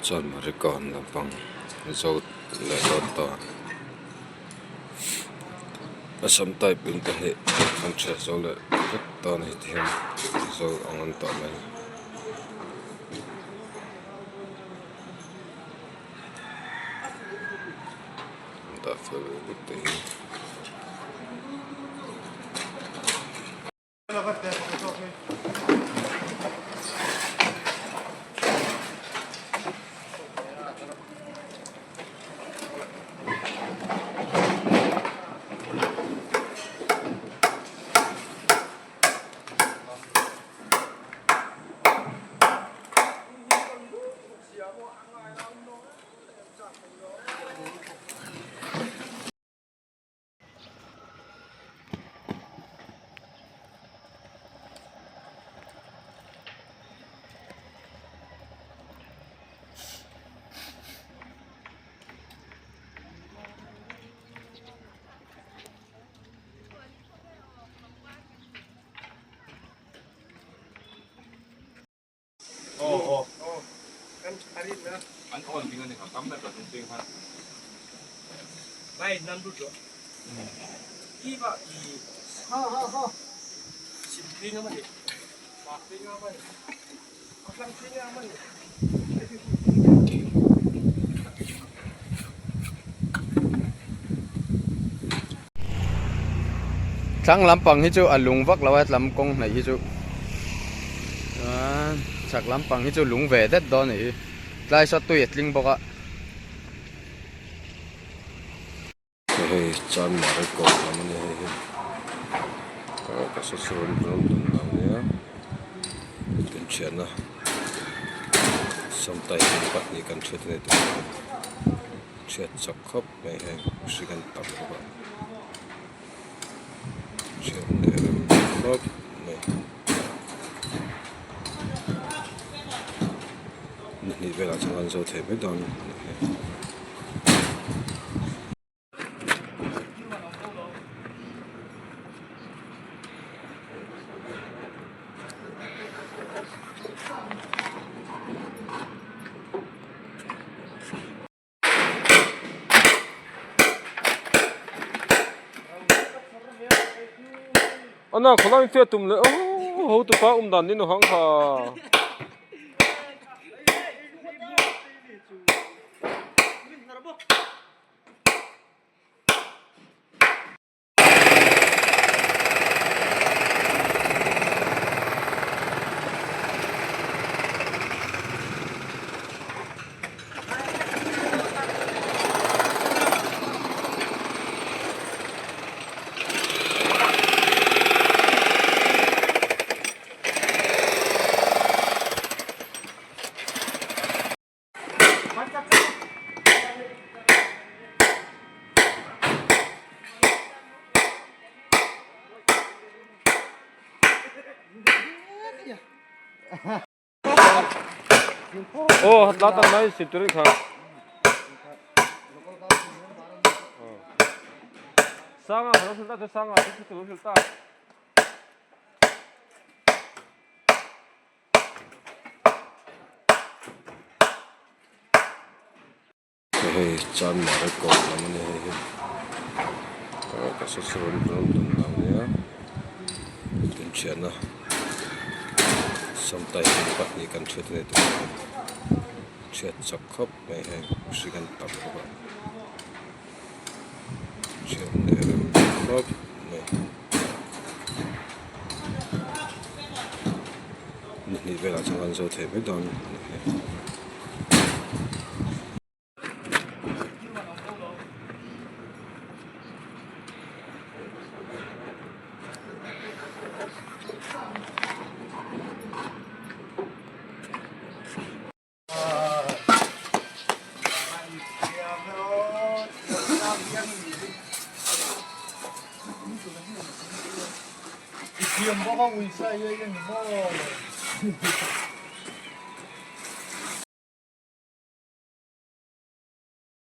Chuan Marikawn lampang zo leh dawn ta Assam type in pahnih an thiat zo leh vek ta a ni tihian zo ang an tah mai. An dah fel vek te hi. Thlang lampang hi chu a lung vak lo a lam kawng hnaih hi chu chuan chhak lampang hi chu lung ve det dawn a nih hi tlai saw tui a tling bawk a. Hei chuan Marikawn lam a ni hei hi ka hre chu rawn rawn dun lo nia inthianna samtai pahnih kan hriat a ni tih hriat chak khawp mai heng mihring an tam bawk a hriat leh rem khawp mai ni hnih velah chuan an zo thei mai dawn a ni hei. Ana khawlai in fiah tum leh aw ho tupa awm dan ni hang kha. Oh, hat latan mai siturin kha. Sanga, sanga, sanga, sanga. Hei chuan Marikawn lam a ni hei hi ka hre chu rawn rawn dun lo nia inthianna samtai pahnih kan hriat a ni tih hriat chak khawp mai heng mihring an tam bawk a hriat leh rem khawp mai. Ni hnih velah chuan an zo thei mai dawn a ni hi.